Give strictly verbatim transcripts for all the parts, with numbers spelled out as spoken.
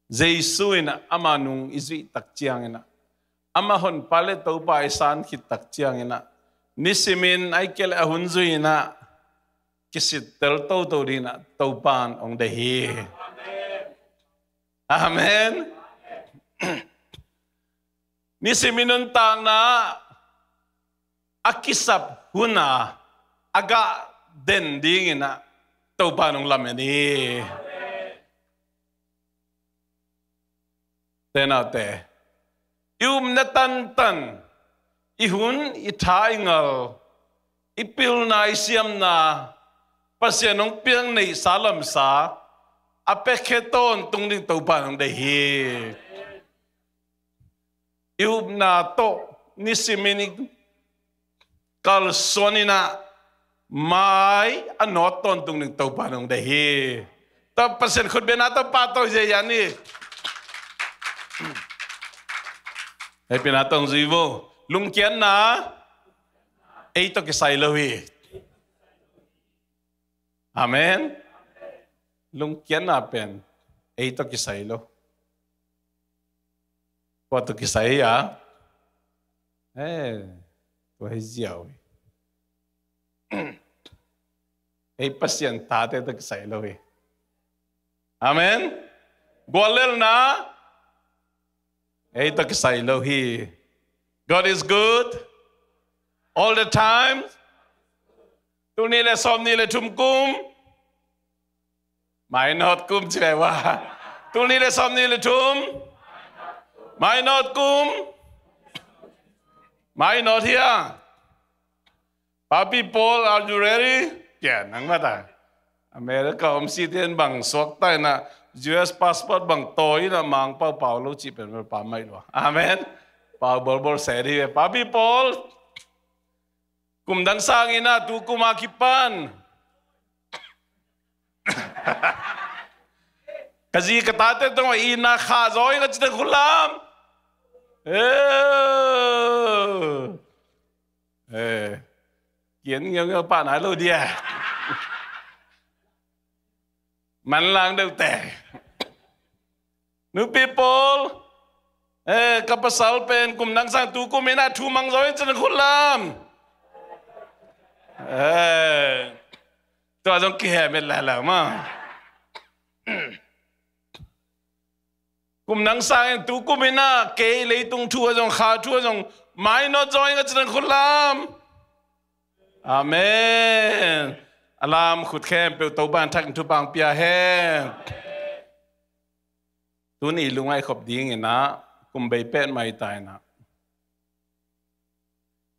Jesu in ah ama nung i zuih tak ciangin ah, ama honpa le Topa i san khit tak ciangin ah, nisimin ahih kei leh a hun zui in ah kisittel toto dingin ah Topa in hong deih hi. Amen. Nisimin nuntakna a kisap hun a a gah den dingin ah Topa in hong lamen hi. Te naute, i upna tantan, i hun, i tha, i ngal, i pilna, i siamna, Pasian hong piak neihsa lamsa a piakhia tawntung ding Topa in hong deih hi. I upna tawh nisimin i kalsuan in ah mai a nawt tawntung ding Topa in hong deih hi. Tawh Pasian khutbetna tawh pahtawi ziahziah ni. Hehpihna tawh zui vo. Lungkiatna ei tawh kisai lo hi. Amen. Lungkiatna pen ei tawh kisai lo. Kua tawh kisai a? Eh, tua hi ziau hi. Ei Pasian tate tawh kisai lo hi. Amen. Guallelhna ei tawh kisai lo hi. God is good all the time. Tul nih le sawm nih le thum kum. Mainawt kum ci ve ua. Tul nih le sawm nih le thum. Mainawt kum. Mainawt hia. Papi Paul, are you ready? Kia nang mata. America om si ten bang suak tai na, U S passport bang toi na, mang pau pau lo ci pen pa mai lo. Amen. Pau bol bol seri ve. Papi Paul. Kum dang sang in a, tu kum a kipan. Ka zi ka tate tawh i na kha zaw i ka ci ta khulam. Eh. Eh. Kian ngiau ngiau pa nai lo dia. Manlang deuh te. Nupi pawl, eh, ka pasal pen kum nang sang tu kum in a thu mang zaw in cin khut lam. Eh, tua zong kihem et lai lau ma. Kum nang sang in tu kum in a kei leitung thu a zong kha thu a zong mainawt zaw in ka cin khut lam. Amen. A lam khut khempeuh Topa'n thak in thupha pia hen. Tuni lungngai khop ding in a, kum bei pet mai ta in a,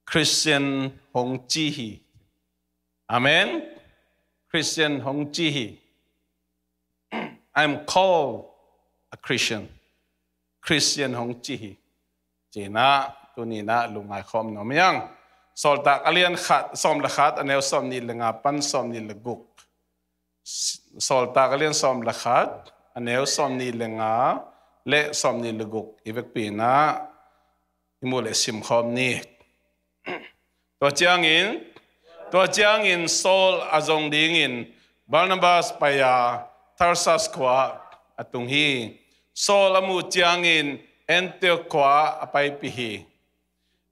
Christian hong ci hi. Amen. Christian hong ci hi. I'm called a Christian. Christian hong ci hi. Ci in a, tuni in a lungngai khawm nuam hi hang. Sawltak a lian khat, sawm le khat, a neu sawm nih le nga pan sawm nih le guk. Sawltak a lian sawm le khat, a neu sawm nih le nga le sawm nih le guk i vekpi in a i mu le sim khawm ni. Tua ciangin, tua ciangin Saul a zong dingin Barnabas pai a Tarsas khua a tung hi. Saul a muh ciangin Antioch khua a paipih hi.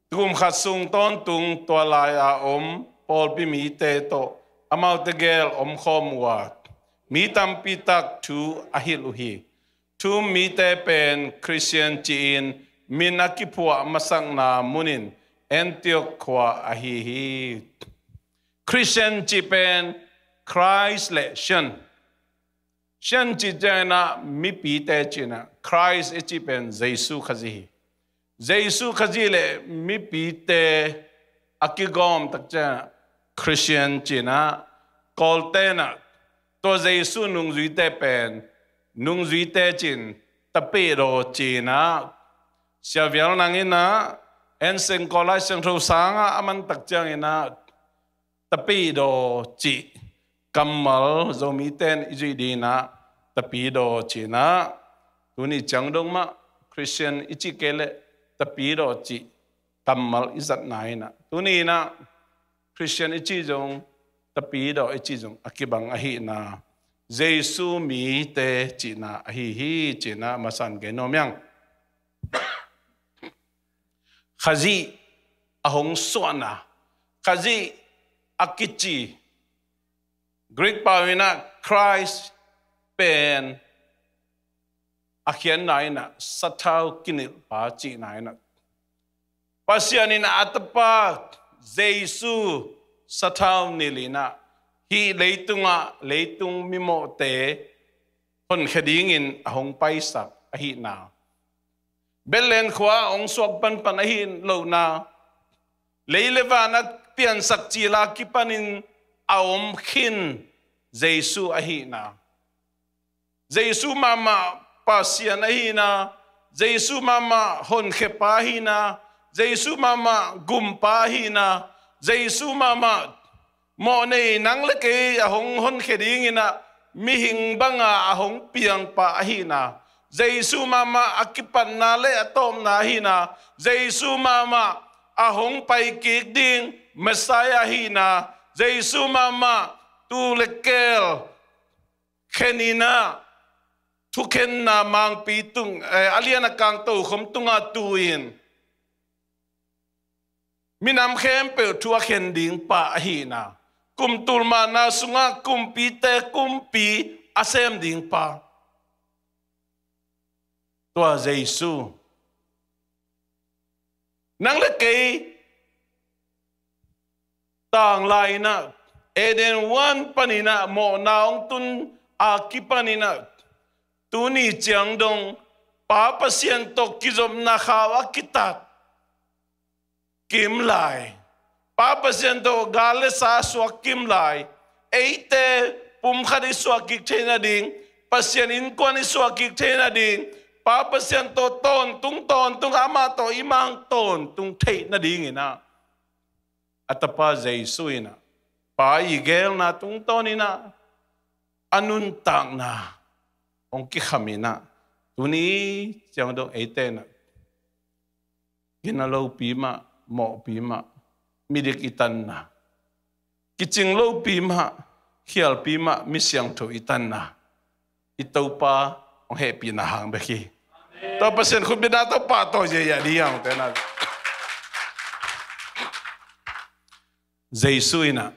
Kum khat sung tawntung tua lai-a om pawlpi mite tawh amaute gel om khawm uh a, mi tampi tak thu a hilh uh hi. Thu-um mite pen Christian ci-in min a kiphuah masakna munin Antioch khua ahi hi. Christian cih pen Christ le Sian. Sian cih ciangin a mipite cihna, Christ i cih pen Jesu Khazih hi. Jesu Khazih le mipite a kigawm tak ciangin a Christian cihna, Kawlte in a tua Jesu nungzuite pen nungzuite cin Tapidaw cihna, Sia Vial Nang in a, en seng Kawl Lai Siangtho sangah a man tak ciangin a Tapidaw cih kammal Zomite in i zuih ding in a Tapidaw cihna, tuni ciang dong mah Christian i cih kei leh Tapidaw cih kammal i zatna in a, tuni in a Christian i cih zong, Tapidaw i cih zong a kibang ahihna Jesu mite cihna ahi hi, cihna masan gen nuam hiang. Khazih a hong suahna, Khazih a kici, Greek pau in ah Christ pen a khiatna in ah sathau kinilhpa cihna in ah, Pasian in a tapa Jesu sathau nilh in ah hih leitungah leitung mimawhte honkhia dingin a hong paisak ahihna, Bethlehem khua hong suak panpan ahih lohna, lei le van a piansak cil a kipanin a om khin Jesu ahihna, Jesu mahmah Pasian ahihna, Jesu mahmah honkhiapa ahihna, Jesu mahmah gumpa ahihna, Jesu mahmah mawhnei nang le kei a hong honkhia dingin ah mihing banga a hong piangpa ahihna, Jesu mahmah a kipatna le a tawpna ahihna, Jesu mahmah a hong paikik ding Messiah ahihna, Jesu mahmah tuu le keel khen in ah thukhenna mangpi tung, eh, a lian a kang tokhom tungah tu in minam khempeuh thu a khen ding pa ahihna, kum tul mahna sungah kumpite kumpi a sem ding pa, tua Jesu. Nang le kei tanglai in ah, Eden huan panin ah mawhna hong tun a kipanin ah, tuni ciang dong Pa Pasian tawh kizopna khau a kitat kim lai, Pa Pasian tawh gal le sa suak kim lai, eite pumkhat i suak kik theih nading, Pasian innkuan i suak kik theih nading, Pa Pasian tawh tawntung tawntung, amah tawh i mang tawntung theih nadingin ah a tapa Jesu in ah Pa i geelna tungtawn in ah a nuntakna hong kikham in ah, tuni ciang dong eite in ah gina lopi mah, mawhpi mah, midik i tanna, kicing lopi mah, khialpi mah, misiangtho i tanna, i Topa hong hehpihna hang bek hi. Topa Pasian khutbetna tawh pahtawi ziahziah ding hi hang, tena. Jesu in ah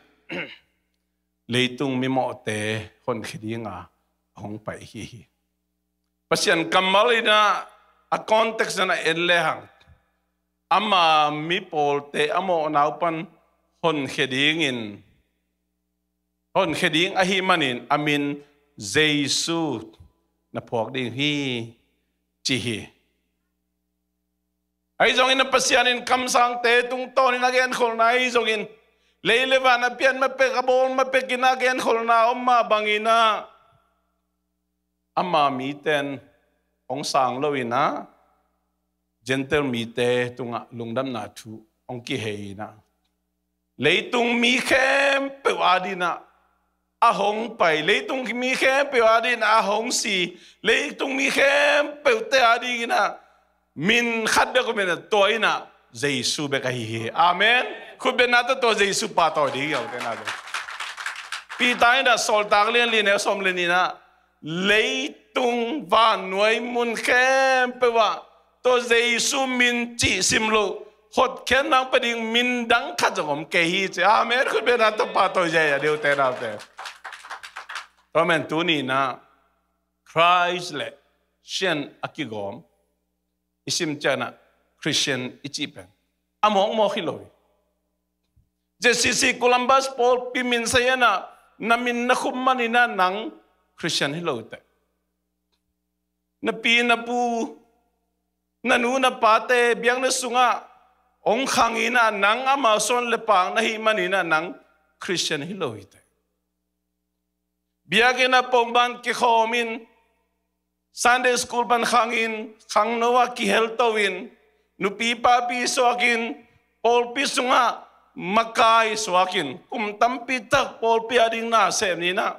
leitung mimawhte honkhia dinga hong pai hi hi. Pasian kammal in ah a context in ah en lehang, ama mi pawlte a mawhna uh pan honkhia dingin, honkhia ding ahih manin a min Jesu na phuak ding hi, ci hi. Ahi zongin a Pasian in kamsangte tungtawnin a genkholhna ahi zongin, lei le van a pian ma pek, a bawl ma pek in a genkholhna om mah bangin ah ama miten hong sang lo in ah Gentile mite tungah lungdamna thu hong kihei in ah, leitung mi khempeuh adingin ah a hong pai, leitung mi khempeuh adingin ah a hong si, leitung mi khempeuhte adingin ah min khat bek om in ah, tua in ah Jesu bek ahi hi. Amen. Khutbetna tawh tua Jesu pahtawi ding hi hang, tena. Peter in ah Sawltak lian li neu sawm le nih in ah, leitung vannuai mun khempeuh ah tua Jesu min cih sim loh hotkhiatna hong pia ding min dang khat zong om kei hi, ci. Amen. Khutbetna tawh pahtawi ziahziah ding uh, tena, te. Amen. Tuni in ah Christ le Christian a kigawm i sim ciangin ah Christian i cih pen a mawkmawk hi lo hi. J C C Columbus pawlpi min sa in ah na min na khum manin ah nang Christian hi lo teh. Na pi na pu, na nu na pate biakna sungah hong khang in ah nang amau suan le paak na hih manin ah nang Christian hi lo hi teh. Biakinn ah pongban kikhawm in, Sunday school pan khang in, khangno ah kihelto in, nupi papi suak in, pawlpi sungah makai suak in, kum tampi tak pawlpi ading na sem ni in ah,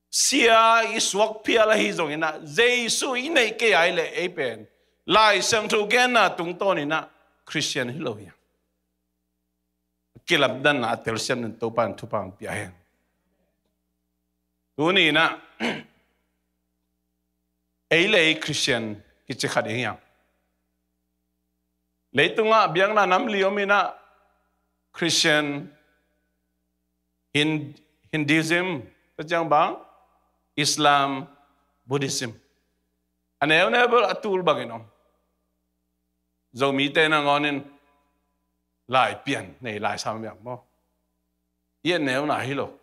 sia i suak phial ahi zongin ah, Jesu i neih kei a hih leh ei pen Lai Siangtho genna tungtawn in ah Christian hi lo hi. Kilamdanna a telsiam in Topa in thupha hong pia hen. Tuni inah ei le ei Christian kici kha ding hiam? Leitungah biakna nam li om inah Christian, Hin-, Hinduism, tua ciang bang Islam, Buddhism. A neuneu bel a tul bangin om. Zomite nangawnin lai pian nei lai sam biak maw? I a neuna hi lo.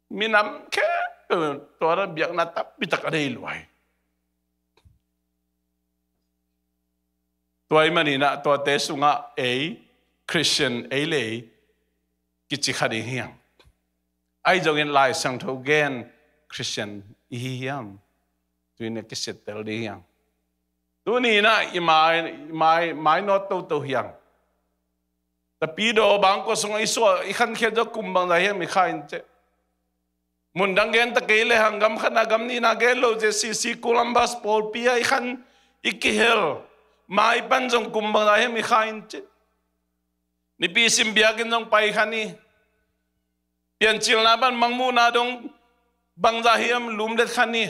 Minam khempeuh tua dan biakna tampitak a nei luai. Tua ahih maninah tuate sungah ei Christian ei le ei kici kha ding hiam? Ahi zongin Lai Siangtho gen Christian i hi hiam? Tuinah kisittel ding hiam? Tuni inah i mai, i mai, mainawt toto hiam? Tapidaw bangkua sungah i suah i khankhiat zawh kum bangzah hiam i kha in ceh. Mundang gen ta kei lehang gam khatna gam nihna gen lo zia C C Columbus pawlpi ah i khan i kihel mai pan zong kum bangzah hiam i kha in ceh. Nipi sim biakinn zong pai khan i. Piancilna pan mangmuhna dong bangzah hiam lumlet khan i.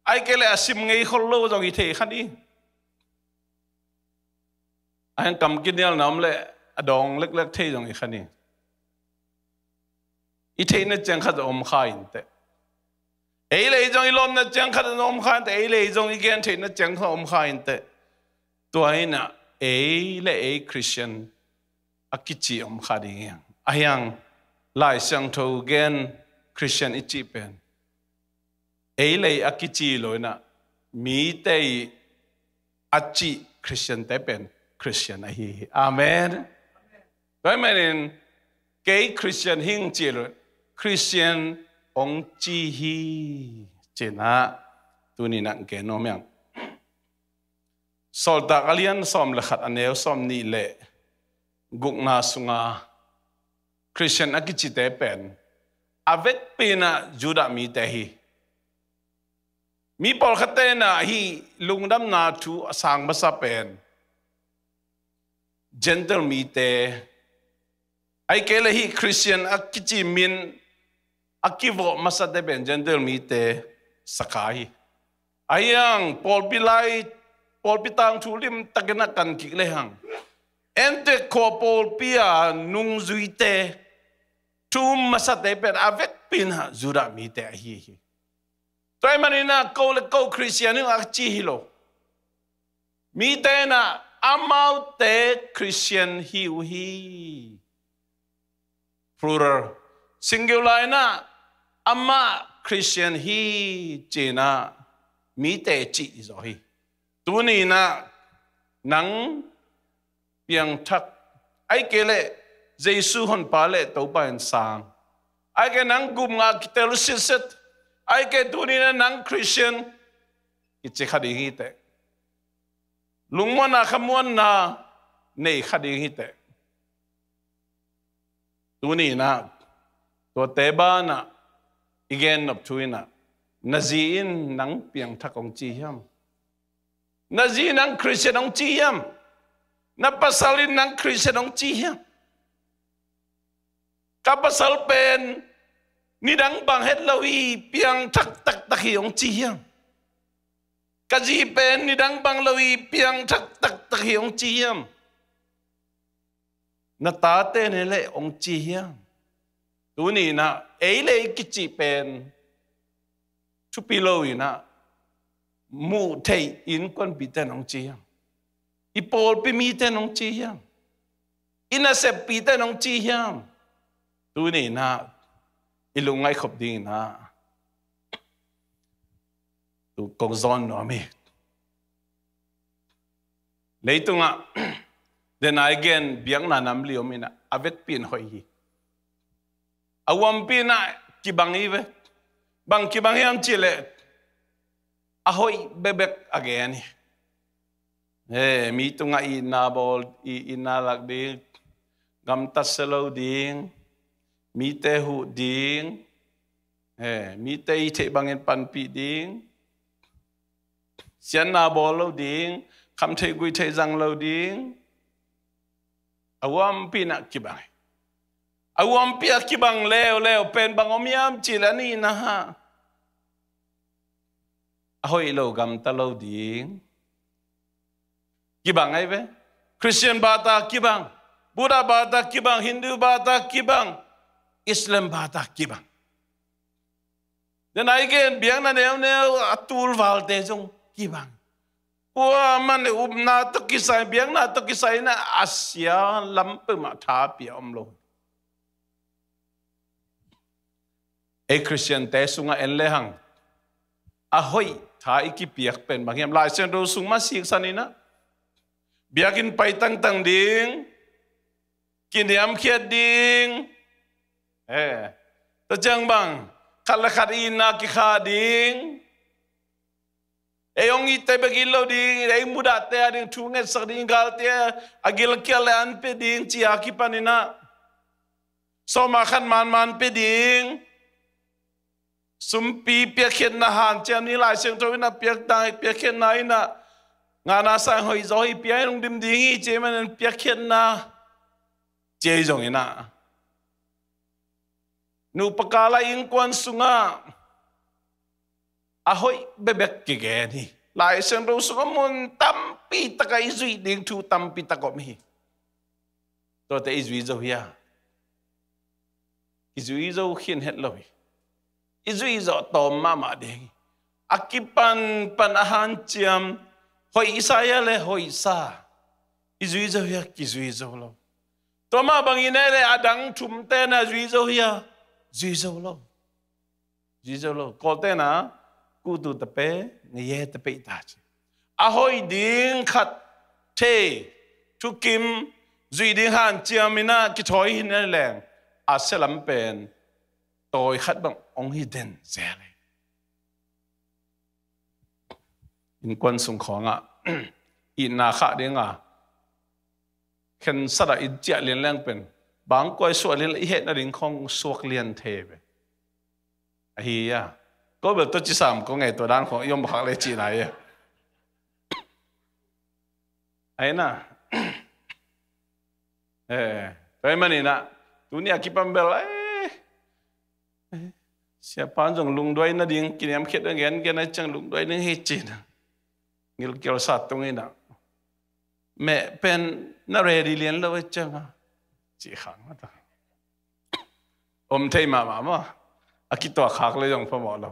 Ai kei leh a sim ngei khol lo zong i thei khan i. A hiang kam kinialna om leh a dawng leklek thei zong i khan i. I theihna ciang khat a om kha inteh. Ei le ei zong i lawmna ciang khat a om kha inteh. Ei le ei zong i gen theihna ciang khat a om kha inteh. Tua inah ei le ei Christian a kici om kha ding hiam? A hiang Lai Siangtho gen Christian i cih pen ei le ei a kici lo inah mite i a cih Christian te pen Christian ahi hi. Amen. Tua ahih manin kei Christian hing cih lo, Christian hong ci hi. Cinah tuni inah gen nuam hiam? Sawltak a lian sawm le khat a neu sawm nih le gukna sunga Christian a kicite pen a vekpi inah Judah mite hi. Mi pawlkhatte inah hih lungdamna thu a sang masa pen Gentile mite, ai kei leh hih Christian a kici min a kivawh masate pen Gentile mite saka hi. A hiang pawlpi lai, pawlpi tangthu limtakin a kan kik lehang Antiok khua pawlpi a nungzuite thu um masate pen a vekpi inah Judah mite ahi hi. Tua ahih maninah ko le ko Christian hi a ci hi lo. Mite inah amaute Christian hi uh hi. Plural. Singular inah amah Christian hi cinah mite cih hi zaw hi. Tuni inah nang piangthak, ai kei leh Jesu honpa le Topa in sang, ai kei nang gupna kitel sitset, ai kei tuni inah nang Christian kici kha ding hiteh. Lungmuanna khamuanna nei kha ding hiteh. Tuni inah tuate banah i gennop thu inah na zi in nang piangthak hong ci hiam? Na zi in nang Christian hong ci hiam? Na pasal in nang Christian hong ci hiam? Ka pasal pen nidang bang het lo hi, piangthak taktak hi hong ci hiam? Ka zi pen nidang bang lo hi, piangthak taktak hi hong ci hiam? Na tate ne leh hong ci hiam? Tuni inah ei le ei kici pen thupi lo inah muh theih innkuanpite in hong ci hiam? I pawlpi mite in hong ci hiam? I naseppite in hong ci hiam? Tuni inah i lungngaih khop ding inah tu kong zawn nuam hi. Leitungah den a i gen biakna nam li om inah a vekpi in hoih hi. A huampi inah kibang hi ve. Bang kibang hiam cih leh a hoih bekbek a gen hi. He, mi tungah itna bawl, i itna lak ding, gamtat sia lo ding, mite huh ding, he, mite i theih bangin panpih ding, siatna bawl lo ding, kham theih guih theih zang lo ding, a huampi inah kibang hi. A huampi a kibang leuleu pen bang om hiam cih leh a nihna, a hoih lo gamta lo ding kibang ahi ve. Khristian bata kibang, Buddha bata kibang, Hindu bata kibang, Islam bata kibang. Tua na i gen biakna neuneu a tul valte zong kibang. Tua man upna tawh kisai, biakna tawh kisai na a sia lam peuhmah tha pia om lo. Ei Khristiante sungah en lehang a hoih tha i kipiak pen bang hiam? Lai Siangtho sung mah siksan in ah, biakinn pai tangtang ding, kiniamkhiat ding, eh, tua ciang bang, khat le khat itna kikhah ding, ei hong itte bek it lo ding, ei mudahte a ding thu ngetsak ding, galte a gilkial le an pia ding, ci a kipan in ah, sawm ah khat manman pia ding, sumpi piakkhiatna hanciam ni, Lai Siangtho in ah piak dang, piakkhiatna in ah ngana sang hoih zaw hi, pia in hong dim ding hi, ci man in piakkhiatna ci ei zong in ah, nupa kal a innkuan sungah a hoih bekbek kigen hi. Lai Siangtho sungah mun tampi takah i zuih ding thu tampi tak om hi. Tuate i zui zo hia? I zui zo khin het lo hi. I zui zo tawm mahmah ding hi. A kipanpan a hanciam, hoih i sa hia le hoih sa, i zui zo hia? Kizui zo lo. Tua mah bangin ei le a dang thumte na zui zo hia? Zui zo lo. Zui zo lo. Kawlte na, kutu tape, ngaye tape i ta ci. A hoih ding khat thei, thukim, zuih ding hanciam in ah kithawi hi na leng, a sia lam pen tawi khat bang hong hi den zel hi. Innkuan sung khawngah itna khah ding a, khensat ah i ciah lian leng pen, bang kua i suah lian le i hehna ding khawng suak lian thei ve. Ahi a, ko bel tua ci sam ko ngei, tua dan khawng i om khak le cihna hi a. Ahi na. Eh, tua ahih manin ah, tuni a kipan bel, eh, eh, siapa zong lungduai nading, kiniamkhiat ding gen, gen a ciang lungduai ding hi ci-in ah, ngilkial sa tung in ah, meh pen na ready lian lo a ciang a, ci khang mah ta. Om thei mahmah maw. A kituak khak le zong phamawh lo.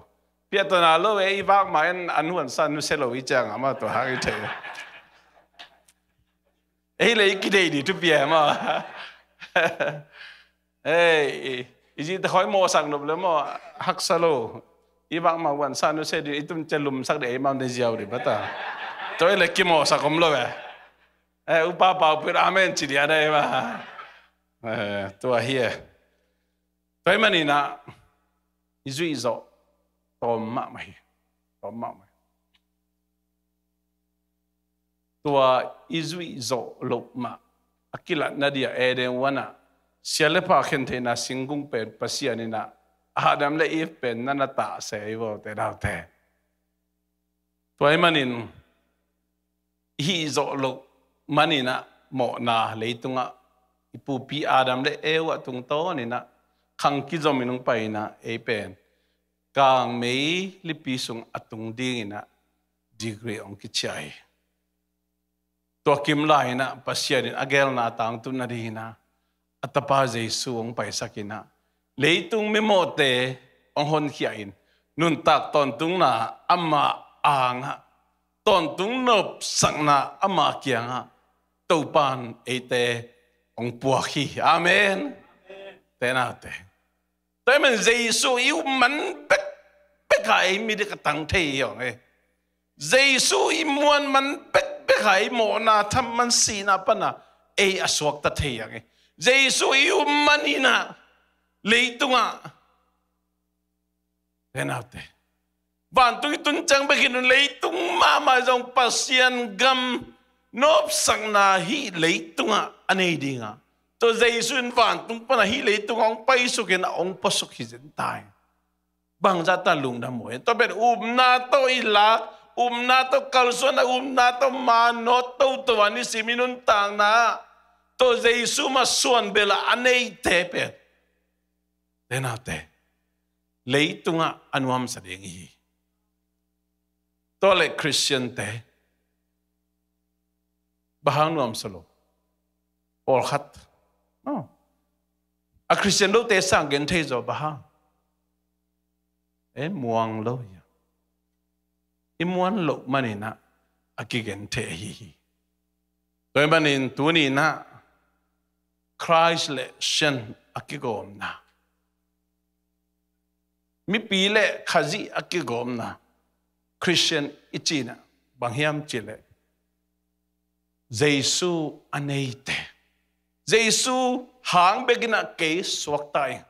Piahtawna lo e, i vak mah in an huansa nusia lo i ciang a mah tua hang i thei. Ei le i kideih ding thupi e maw. Ei, i, i zite khawi mawhsak nop le maw, haksa lo. I vak mah huansa nusia ding, i tun ciang lumsak ding, ei mah na ziau ding mah ta. Tua i le kimawhsak om lo e. Eh, upa Pau Pit amen ci dia dai mah. Eh, tua hi e. Tua ahih manin ah, i zuih zawh tawm mahmah hi. Tawm mahmah hi. Tua i zuih zawh loh mah a kilatna dia Eden huan ah, sia le pha khentheihna singkung pen Pasian in ah, Adam le Eve pen na na tahsia hi vo, te daute. Tua ahih manin, i hih zawh loh manin ah mawhna leitungah i pupi Adam le Eva tungtawn in ah khang kizom in hong pai in ah, ei pen kangmei lipi sung a tung ding in ah decree hong kiciah hi. Tua kim lai in ah Pasian in a geelna tangtun nading in ah a Tapa Jesu hong paisak in ah, leitung mimawhte hong honkhia in, nuntak tawntungna amah angah, tawntung nopsakna amah kiangah Topa'n eite hong puak hi. Amen. Te naute. Tua ahih manin Jesu i upman bekbek a ei midik a tang thei hi hang e. Jesu i muanman bekbek a ei mawhna thamman sihna pana ei a suakta thei hang e. Jesu i upman in ah leitungah, te naute, vantung i tun ciang bek hi lo, leitung mahmah zong Pasian gam nopsakna hih leitungah a nei ding a, tua Jesu in vantung pana hih leitungah hong paisuk in ah hong puasuk hi zen ta hi. Bangzah ta lungdam uh hiam? Tua pen upna tawh i lak, upna tawh kalsuan a, upna tawh manawt toto a nisim i nuntakna ah, tua Jesu mah suanbel a a neite pen Te naute, leitungah a nuamsa ding ihi. Tua le Christian te bang hang nuamsa lo? Pawlkhat, oh, a Christian lote sang gen thei zaw bang hang? E, muang lo hi. I muan loh maninah a kigen thei ahi hi. Tua ahih manin tuninah Christ le Satan a kigawmna, mipi le Khazih a kigawmna, Christian i cinah bang hiam cihleh, Jesu a neite, Jesu hang bekinah kei suakta ing.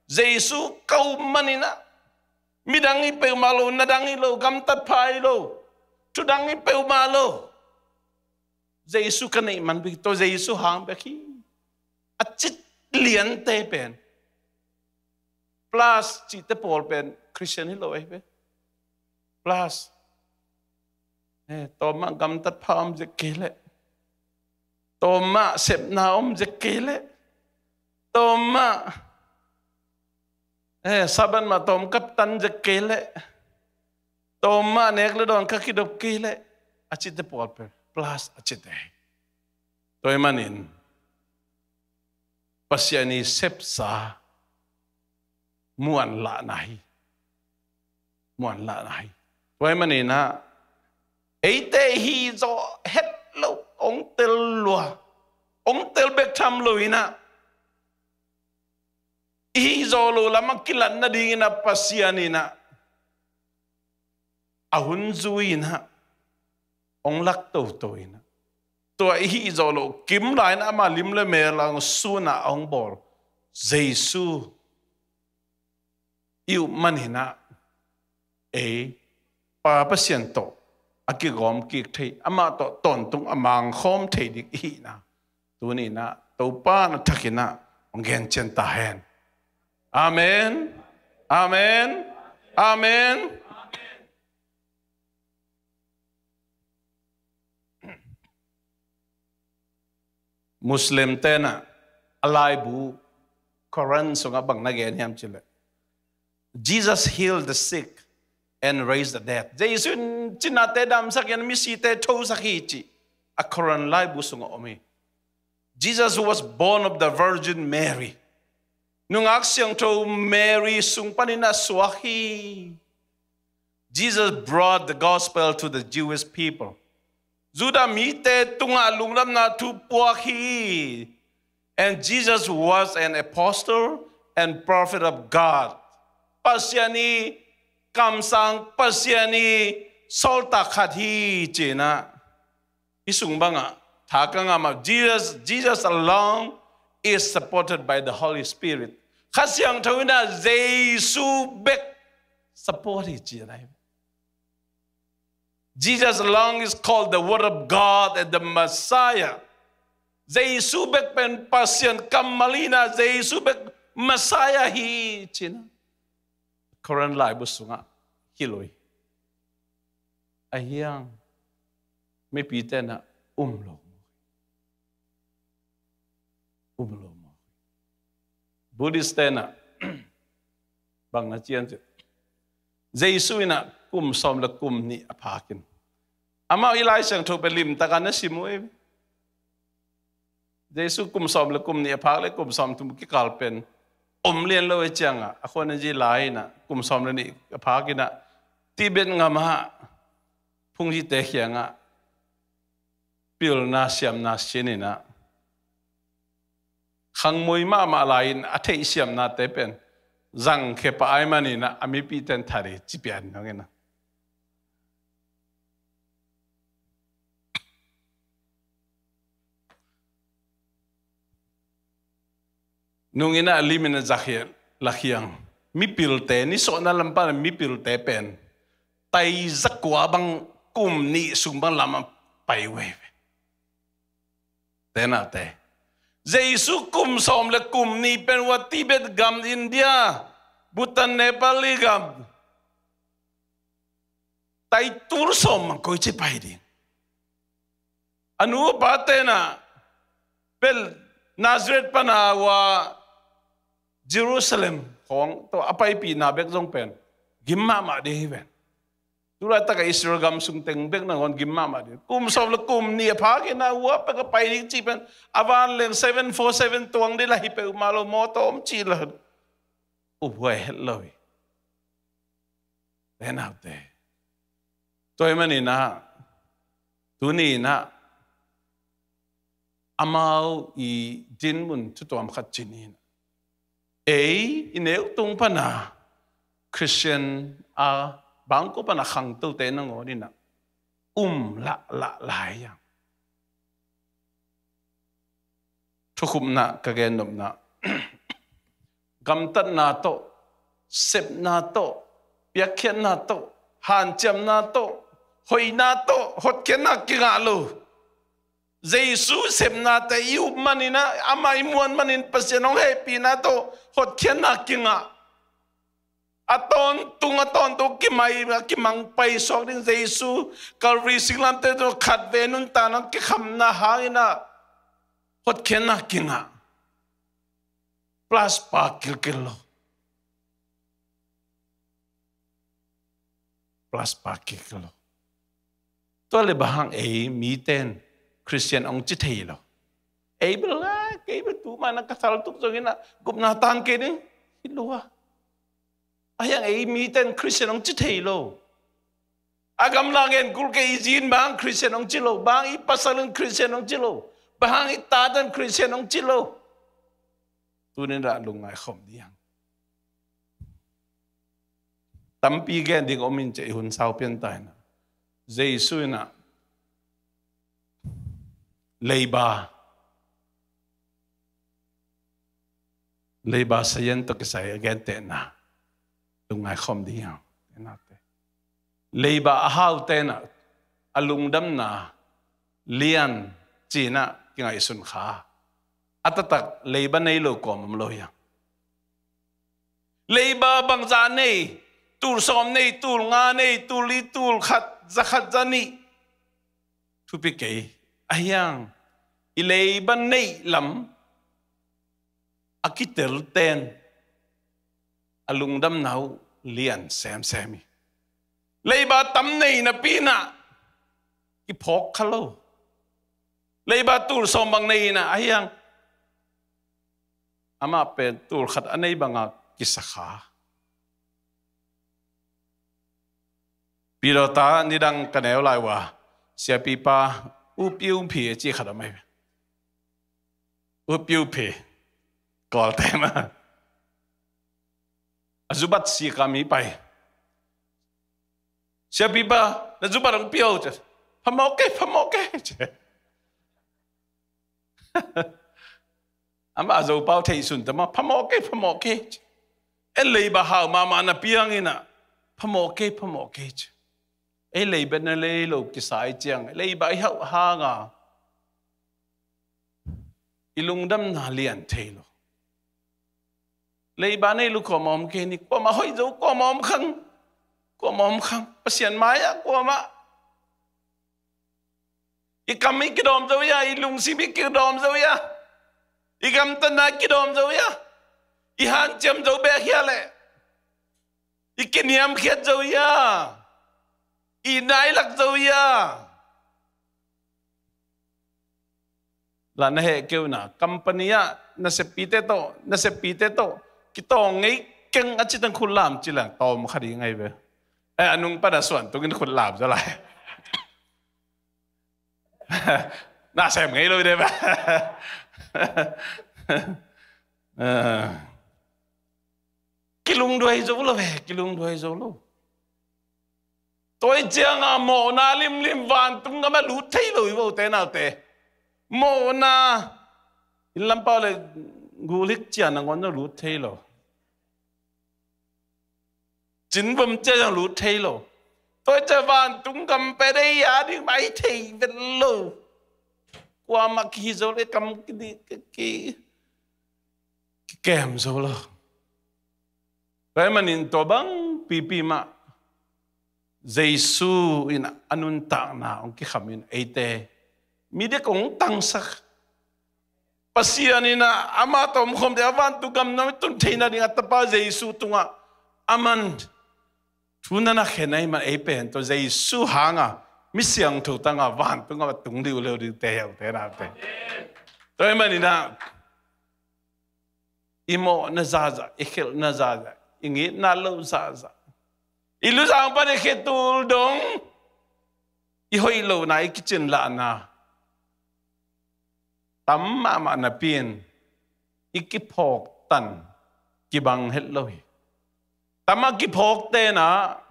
Jesu ka up maninah midang hi peuhmah lo, na dang hi lo, gamtatpha hi lo, thudang hi peuhmah lo. Jesu ka neih man bek hi, tua Jesu hang bek hi. A ci liante pen plus cihte pawl pen Christian hi lo ahi ve. Plus, eh, tawmah gamtatpha om zek kei leh, tawmah sepna om zek kei leh, tawmah, eh, Sabbath mah tawm ka tan zek kei leh, tawmah nek le dawn ka kidop kei leh, a cihte pawl pen plus a cihte hi. Tua ahih manin Pasian i sepsa muanlahna hi. Muanlahna hi. Tua ahih maninah eite hih zaw het lo, hong tel lua, hong tel bek tham lo inah, i hih zaw lo lamah kilat nadinginah Pasian inah a hun zui inah hong lak toto inah, tua i hih zaw lo kim lai inah ama lim le mel a hong sunah a hong bawl Jesu i up maninah ei Pa Pasian tawh a kigawm kik thei, amah tawh tawntung a mangkhawm thei ding i hihna tuninah Topa na thakinah hong gencian ta hen. Amen. Amen. Amen. Muslim tenah a laibu Quran sungah bang na gen hiam cihleh, Jesus healed the sick and raised the dead. Jesu in cinate damsak in misite thosak hi cih a Quran laibu sungah om hi. Jesus was born of the Virgin Mary. Nungak siangtho Mary sung panin a suak hi. Jesus brought the gospel to the Jewish people. Judah mite tungah lungdamna thu puak hi. And Jesus was an apostle and prophet of God. Pasian i kamsang, Pasian i sawltak khat hi cinah. I sung bangah tha ka ngah mah, Jesus, Jesus alone is supported by the Holy Spirit. Kha Siangtho inah Jesu bek support hi cinah. Jesus alone is called the Word of God and the Messiah. Jesu bek pen Pasian kammal inah, Jesu bek Messiah hi cinah. Korin laibu sungah hilh uh hi. Ahi hang mipi tenah um lo. Um lo maw? Buddhist tenah bang na cian cih, Jesu inah kum sawm le kum nih a phakin, amau i Lai Siangtho pen limtakin na sim uh ei. Jesu kum sawm le kum nih a phak le kum sawm thum kikal pen om lian lo ei ciangah, a khuan a zi lai inah kum sawm le nih a phak inah Tibet ngamah phungzite khiangah pilna siamna sin inah khangmui mahmah lai-in a theih siamnate pen zangkhia pah ahih maninah a mipi ten that hi ci pian dong inah. Nung inah lim inah zakhia lakhiang mipilte, nisuahna lampan mipilte pen tai zakua bang kum nih sung bang lamah pai uh ei ve. Tenate, Jesu kum sawm le kum nih pen uh a Tibet gam, India, Bhutan, Nepal i gam tai tul sawm mang koi ci pai ding. A nu a pa tenah pel Nazareth pana uh a Jerusalem thawng tawh a paipihna bek zong pen gim mahmah ding hi ven. Tulaitak a Israel gam sung teng bek nangawn gim mahmah ding. Kum sawm le kum nih a phak in a, hua pek a pai ding cih pen a vanleng seven four seven tuang ding lah hi peuhmah lo, mawtaw om cih lah uphuai het lo hi. Te naute, tua ahih manin ah, tuni in ah amau i dinmun thutuam khat ci ni in ah, ei i neu tung pan a Khristian a bangkua pan a khangtote nangawn in ah um lahlah lai a. Thukhupna ka gennopna, gamtatna tawh, sepna tawh, piakkhiatna tawh, hanciamna tawh, hoihna tawh hotkhiatna kingah lo. Jesu sepnate i up manin ah, amah i muan manin Pasian hong hehpihna tawh hotkhiatna kingah. A tawntung, a tawntung kimai, a kimang paisuak ding Jesu Calvary singlamteh tawh khatvei nuntakna kikhamna hangin ah hotkhiatna kingah. Plus pa kilkil lo. Plus pa kilkil lo. Tua le bang hang ei miten Khristian hong ci thei lo? Ei bel a, kei bel tu mana ka thaltuk zongin ah gupna tan kei ding hi lua. Ahi hang ei miten Khristian hong ci thei lo. A gamla ngen kul kei, i zi in bang hang Khristian hong ci lo, bang hang i pasal in Khristian hong ci lo, bang hang i tate in Khristian hong ci lo. Tuni in ah lungngai khawm ding hang. Tampi gen ding om in, ci a i hun sau pian ta in ah, Jesu in ah leiba, leiba sayan tawh kisai a gentehna lungngai khawm ding hang. Leiba a haute in ah a lungdamna lian ci in ah kingaihsun kha. A taktak leiba nei lo kuamah om lo hi hang. Leiba bangzah nei, tul sawm nei, tul nga nei, tul li, tul khat, za khat, za nih, thupi kei. Ahi hang i leiba neih lam a kitelten a lungdamna uh lian semsem hi. Leiba tam nei napi in ah kiphawk kha lo. Leiba tul sawm bang nei in ah, ahi hang amah pen tul khat a nei banga kisa kha. Pidawta nidang ka neu lai uh a, siapipa U Piu Phi a ci khat om ahi. U Piu Phi, Kawlte mah. A zubat sik a mi pai. Siapipa, na zubat hong pia o, ci. Phamawh kei, phamawh kei, ci. Amah a Zopau theihsun ta mah, phamawh kei, phamawh kei, ci. Ei leiba hau mahmah napi hangin ah, phamawh kei, phamawh kei, ci. Ei leiba nei lo kisa i ciang, leiba i hauh hanga i lungdamna lian thei lo. Leiba nei lo kuamah om kei ni, kuamah hoih zo, kuamah om khang, kuamah om khang, Pasian mai-ah kuamah. I kam i kidawm zo ia, i lungsim i kidawm zo ia, i gamtatna i kidawm zo ia, i hanciam zo bek hia leh, i kiniamkhiat zo ia, i nailak zo ia. La na heh kei un a, company ah naseppite tawh, naseppite tawh kitawng ngei keng a cih teng khut lam ci leng tawm kha ding ahi ve. Eh, a nung pan a suan tungin khut lam zaw lai. Na sem ngei lo hi de ba. Eh. Kilungduai zo lo ve, kilungduai zo lo. Tua i cianga mawhna limlim vantung gam ah lut thei lo hi vo, te naute. Mawhna, inn lam pau le gulik cian nangawn zong lut thei lo. Cinvom cian zong lut thei lo. Tua i cia vantung gam pen ei a ding mah hi thei vet lo. Kuamah kihi zo le kam ki, ki, ki, kikem zo lo. Tua ahih manin tua bang pipi mah Jesu in a nuntakna hong kikham in eite mi dek hong tangsak. Pasian in ah amah tawh omkhawmte a vantung gam nuam i tun theihna ding a tapa Jesu tungah aman thu na na khen ahih man ei pen tawh Jesu hanga mi siangtho tanga vantung a tung liuliu dingte hi uh te nate. Tua ahih manin ah i mawhna zahzah, i khelhna zahzah, i ngitna loh zahzah, i luzang pan i khetul dong, i hoih lohna, i kicinlahna tam mahmah napi-in i kiphawktan kibang het lo hi. Tam a kiphawk tenah,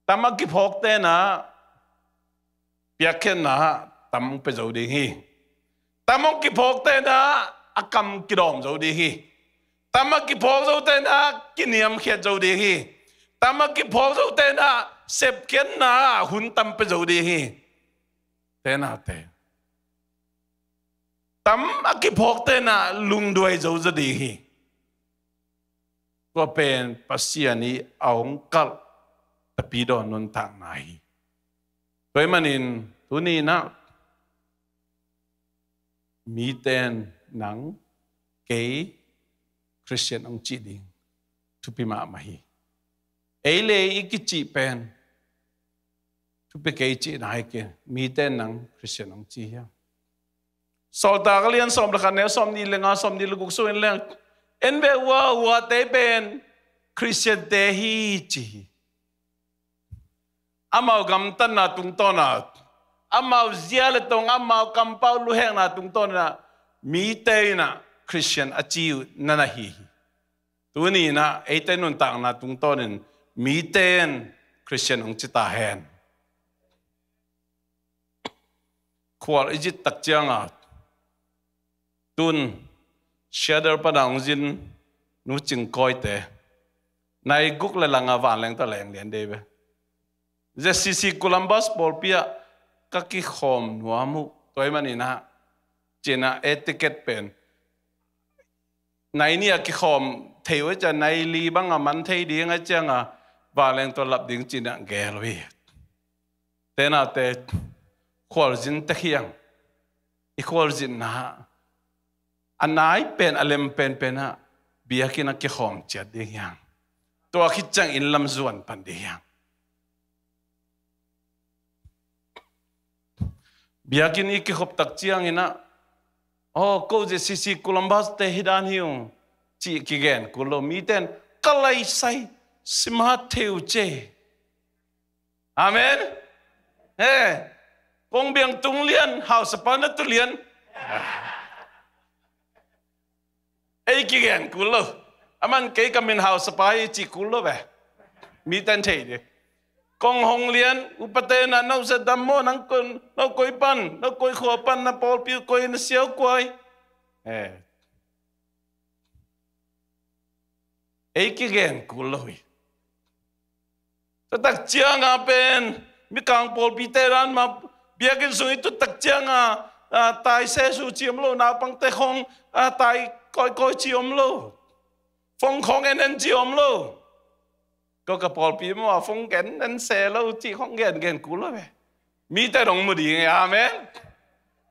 tam a kiphawk tenah piakkhiatna tam pia zo ding hi. Tam a kiphawk tenah a kam kidawm zo ding hi. Tam a kiphawk zo tenah kiniamkhiat zo ding hi. Tam a kiphawk zo tenah sepkhiatna hun tam pia zo ding hi. Tenate tam a kiphawk tenah lungduai zo zaw ding hi. Tua pen Pasian i a hong kalh tapidaw nuntakna hi. Tua ahih manin tuni-in ah miten nang kei Khristian hong cih ding thupi mahmah hi. Ei le i kicih pen thupi kei cihna hi kei, miten nang Khristian hong ci hiam? Sawltak a lian sawm le khat, neu sawmnih le nga, sawmnih le guk sungin leng en ve ua, uate pen Khristiante hi ci hi. Amau gamtatna tungtawnah, amau zia le tong, amau kampau luhekna tungtawnah mite in ah Khristian a ci uh na na hi hi. Tuni-in ah eite nuntakna tungtawnin mite in Khristian hong ci ta hen. Khual i zit tak cianga tun Seattle pana hong zin Nu Cing Kawite nai guk le langa vanleng tawh leng lian dei ve. ZCC Columbus pawlpi ah ka kikhawm nuam uh. Tua ahih manin ah cinah etiquette pen nai nih a kikhawm thei uh, ciah nai li banga man thei ding a cianga vanleng tawh lap ding cinah gel uh hi. Tenate khualzin tek hiang, i khualzinna a nai pen a lem penpenah biakinn a kikhawm ciat ding hiang. Tua khit ciang inn lam zuan pan ding hiang. Biakinn i kikhop tak ciangin ah, aw, ko ZCC Columbus te hi dan hi ung cih kigen kul lo. Miten ka laisai simat thei uh ce. Amen. He, kong biang tung lian, hausapa na tu lian. Ei kigen kul lo. Aman kei ka min hausapa hi cih kul lo ve. Miten thei ding. Kong hong lian, upate na nausia dam maw, nang koi, nau koi pan, nau koi khua pan, na pawlpi koi, na siau koi. Eh. Ei kigen kul lo hi. Tua tak cianga pen Mikang pawlpite dan mah biakinn sung i tut tak cianga, a, tai sesu ci om lo, naupangte khong, a, tai kawikawi ci om lo. Fong khong en en ci om lo. Ko ka pawlpi maw a fong en en se lo cih khong gen gen kul lo ve. Mite dong mu ding e, amen.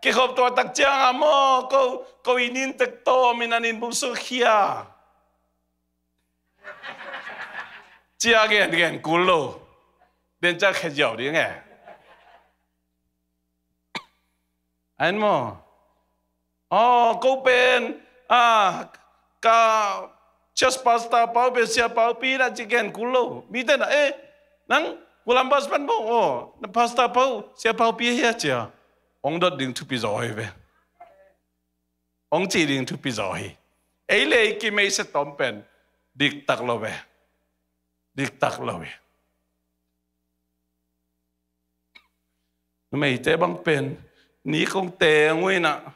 Kikhop tua tak cianga maw ko, ko i nin tek tawmin an inn buk sung khia cia gen gen kul lo. Den cia khe ziau ding e. Ain maw? Aw, ko pen, a, ka church pastor pau pen sia pau pi na ci gen kul lo. Mite na, eh, nang Columbus pan maw? Aw, na pastor pau sia pau pi hia cia. Ong dot ding thupi zaw hi ve. Ong ci ding thupi zaw hi. Ei le ei kimei se tom pen diktak lo ve. Diktak lo ve. Numeite bang pen ni kong teng uh inah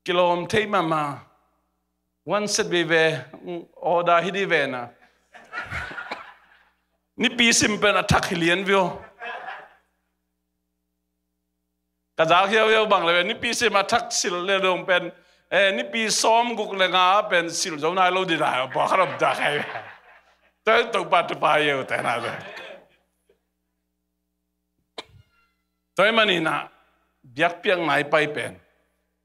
kilawm thei mahmah. One set veve, order hi di ve na. Nipi sim pen a thak hi lian vio. Ka zak hiauhiau bang le nipi sim a thak silh le dong pen, eh, nipi sawm guk le nga pen silh zo nai lo di nai, pua kha rom ta khai. Tua Topa Topa hiau te na te. Tua ahih manin ah biakpiakna i pai pen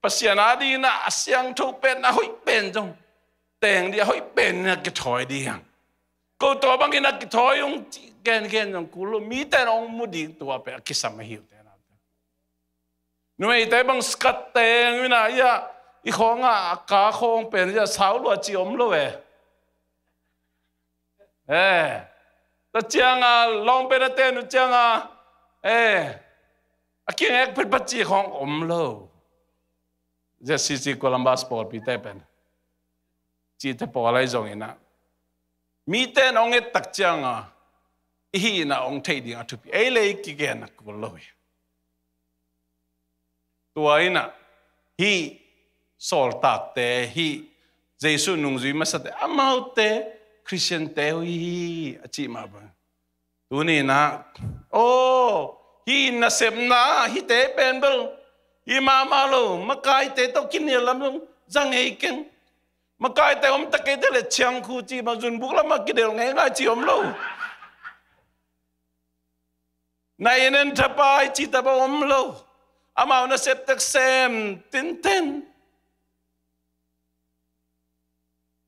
Pasian a dingin a siangtho pen, a hoih pen zong teng ding, a hoih pen in a kithawi ding hi hang. Ko tua bangin a kithawi ung ci gengen zong kul lo, mite in hong mu ding tua pen a kisam ahi uh te na. Numeite bang skirt teng in a, ia, i khawng a, a ka khawng pen ia sau lua ci om lo e. Eh, tua ciang a, long pen a ten uh ciang a, eh, a kingek phetphet ci khawng om lo. ZCC Columbus pawlpite pen cihte pawl ahi zongin a, mite in hong et tak ciang a, i hihna hong theih ding a thupi. Ei le i kigen a kul lo hi. Tua in a, hih sawltakte, hih Jesuh nungzui masate, amaute Khristiante uh hi hi a cih mah bang. Tuni in a, aw, hih nasepna, hihte pen bel hi mahmah lo, makaite tawh kinial lam zong za ngei keng. Makaite om ta kei te le ciangkhu cih mah, zunbuk lamah kidel ngeingai cih om lo. Na inn en thapai cih tapa om lo. Amau nasep tek sem tinten.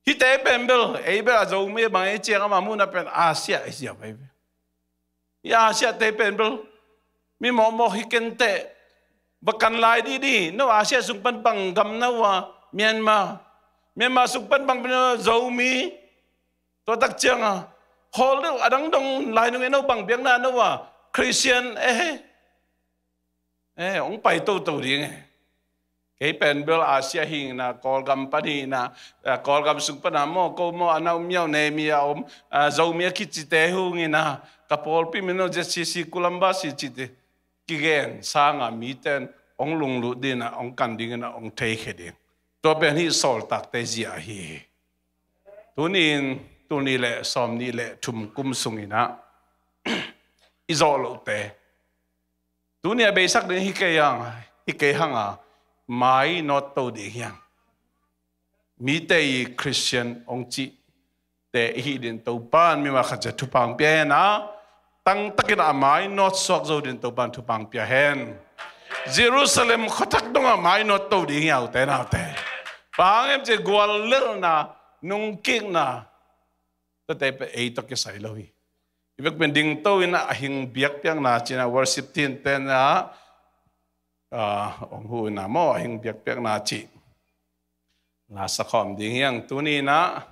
Hihte pen bel, ei bel a Zomi bang ei ciang ama muhna pen Asia ei sia pai bel. Hih Asia te pen bel mi mawkmawk hi kenteh, va kan lai didi. No Asia sung pan bang gam na uh a? Myanmar. Myanmar sung pan bang pen a? Zomi. Tua tak ciang a, khawl deuh a dang dong lai nung e, no bang biakna no uh a? Khristian e. Eh, hong pai toto ding e. Kei pen bel Asia hi ing a, Kawlgam pan hi ing a, eh, Kawlgam sung pan a maw, ko maw a nau miau ne mi a om, eh, Zomi a kicite hi ing a, ka pawlpi min no ZCC Columbus hi cite. Kigen sang a mite in hong lunglut ding a, hong kan ding a, hong theikhia ding. Tua pen hih sawltakte zia ahi hi. Tuni in, tul nih le sawm nih le thum kum sung in a, i zawh lohte. Tuni a beisak ding hi kei hang, hi kei hang a, mainawt to ding hi hang. Mite i Khristian hong cihte i hih ding Topa'n mimal khat ciat thupha hong pia hen a, tangtakin a mainawt suak zo ding Topa'n thupha hong pia hen. Jerusalem khuathak dong a mainawt to ding hi a, ute naute. Bang hang hiam cih leh guallelhna, nungkikna, tuate pen ei tawh kisai lo hi. I vek pen dingto in a, a hing biakpiakna cih in a, worship team te in a, ah, hong huh in a maw, a hing biakpiakna cih la sakhawm ding hi hang. Tuni in a,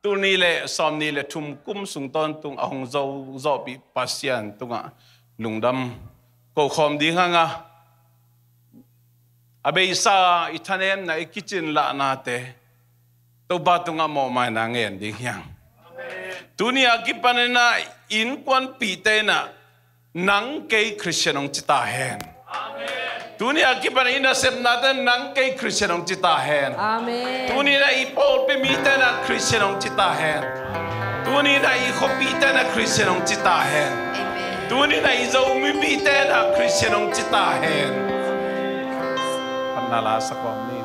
tul nih le sawm nih le thum kum sung tawntung a hong zo zawhpih Pasian tungah lungdam ko khawm ding hang a, a beisa i thanemna, i kicinlahnate Topa tungah mawhmaina ngen ding hi hang. Tuni a kipan in a, innkuanpihte in a, nang kei Khristian hong ci ta hen. Tuni a kipan i nasepnate nang kei Khristian hong ci ta hen. Amen. Tuni in a i pawlpi mite in a Khristian hong ci ta hen. Tuni in a i khuapihte in a Khristian hong ci ta hen. Amen. Tuni in a i Zomipihte in a Khristian hong ci ta hen. Phatna la sak kawm ni.